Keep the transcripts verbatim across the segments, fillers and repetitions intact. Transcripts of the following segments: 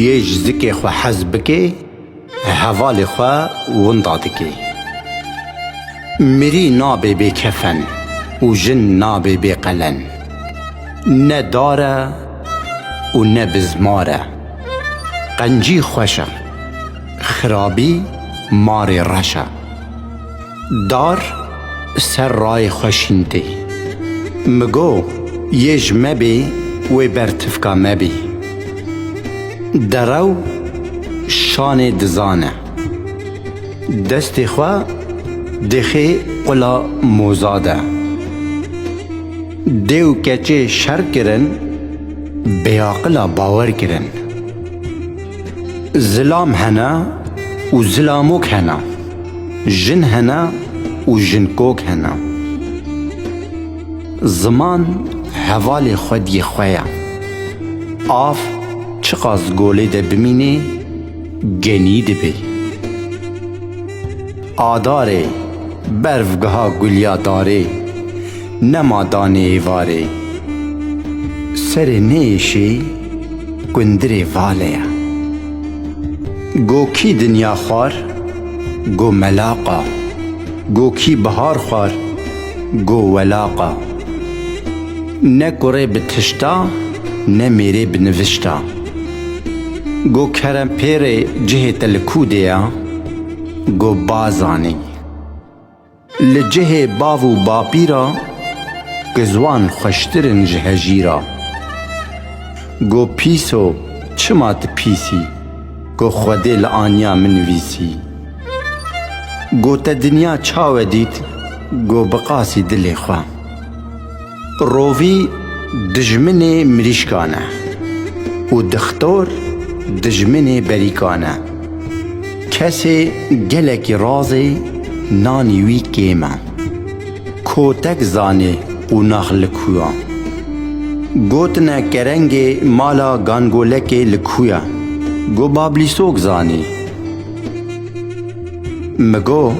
Yê ji zikê xwe hez bike, hevalê xwe winda dike. Mirî nabe bê kefen û jin nabe bê qelen. Ne dar e û ne bizmar e. Qencî xweş e, xirabî marê reş e. Dar ser rayê xwe şîn tê. Mi go, yê ji me bê, wê ber tifka me bê. Derew şanê dizan e. Destê xwe dixê qula moza de. Dê û keçê şer kirin, bêaqila bawer kirin. Zilam hene û zilamok hene. Jin hene û jinkok hene. Ziman hevalê xwediyê xwe ye. Av çiqas golê de bimînê, genî dibê. Adarê, berv giha guliya darê, nema danê êvarê. Serê neyêşê gundirê vale ye. Go kî dinya xwar, go melaqa. Go kî bihar xwar, go welaqa. Ne kurê bi tişta, ne mêrê bi nivişta. Go kerem pêrê cihê te li kû de ya, go bazanî. Li cihê bav û bapîra, gizwan xweştir in ji hejîra. Go pîso, çima tu pîsî? Go Xwedê li aniya min nivîsî. Go te dinya çawe dît? Go biqasî dilê xwe. Rovî dijminê mirîşkan e û dixtor dijminê berîkan e. Kesê gelekî razê, nanî wî kêm e. Kotek zanê qonax li ku ya. Gotine kerengê mala gangolekê li ku ya. Go bablîsok zanî. Mi go,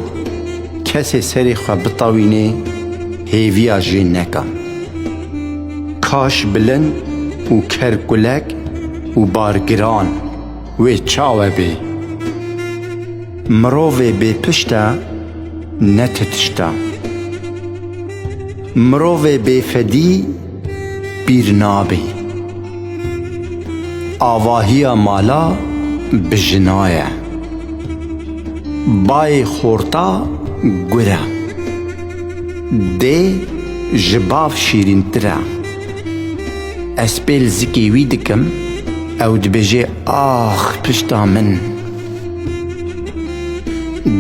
kesê serê xwe bitewînê, hêviya jê neka. Kaş bilind û ker kulek û bar giran, wê çawe bê? Mirovê bê pişt e, ne ti tişt e. Mirovê bê fedî, pîr nabî. Avahiya mala bi jina ye. Bayê xorta gur e. Dê ji bav şîrîntir e. Ez pêl zikê wî dikim, ew dibêje, "Ax, pişta min."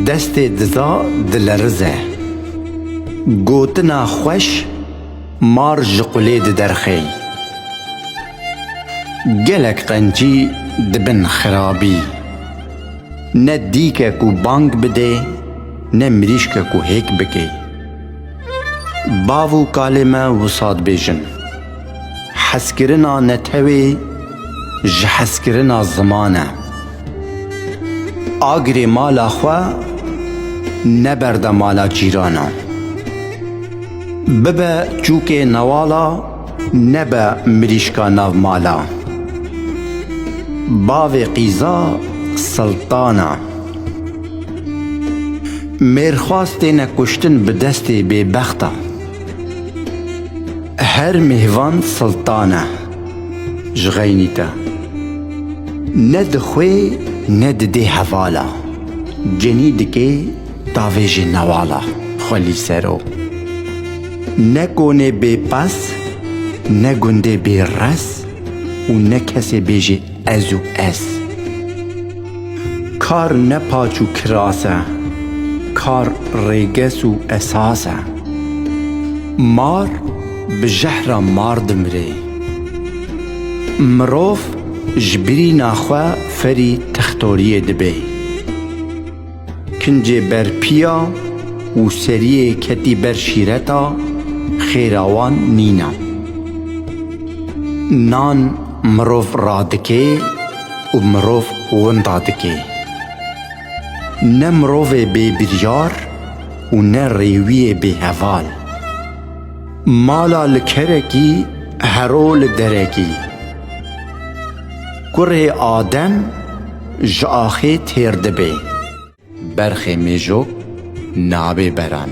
Destê diza dilerize. Gotina xweş mar ji qulê diderxê. Gelek qencî dibin xirabî. Ne dîke ku bang bidê, ne mirîşke ku hêk bikê. Bav û kalê me wisa dibêjin. Hezkirina netewê ji hezkirina ziman e. Agirê mala xwe neberde mala cîrana. Bibe çûkê newala, nebe mirîşka nav mala. Bavê qîza siltan e. Mêrxwas têne kuştin bi destê bêbexta. Her mêvan siltan e ji xeynî te. Ne dixwê ne didê hevala. Cenî dikê tavêjê newala xwelî sero. Ne konê bêpes, ne gundê bêres û ne kesê bêjê ez û ez. Kar ne paç û kiras e, kar rêges û esas e. Mar bi jehra mar dimrê. Mirov ji birîna xwe ferî textoriyê dibe. Kincê ber piya û seriyê ketî ber şîreta, xêra wan nîne. Nan mirov radike û mirov winda dike. Ne mirovê bêbiryar û ne rêwiyê bêheval. Mala li kerekî, hero li derekî. Kurê Adem ji axê têr dibe. Berxê mêjok nabe beran.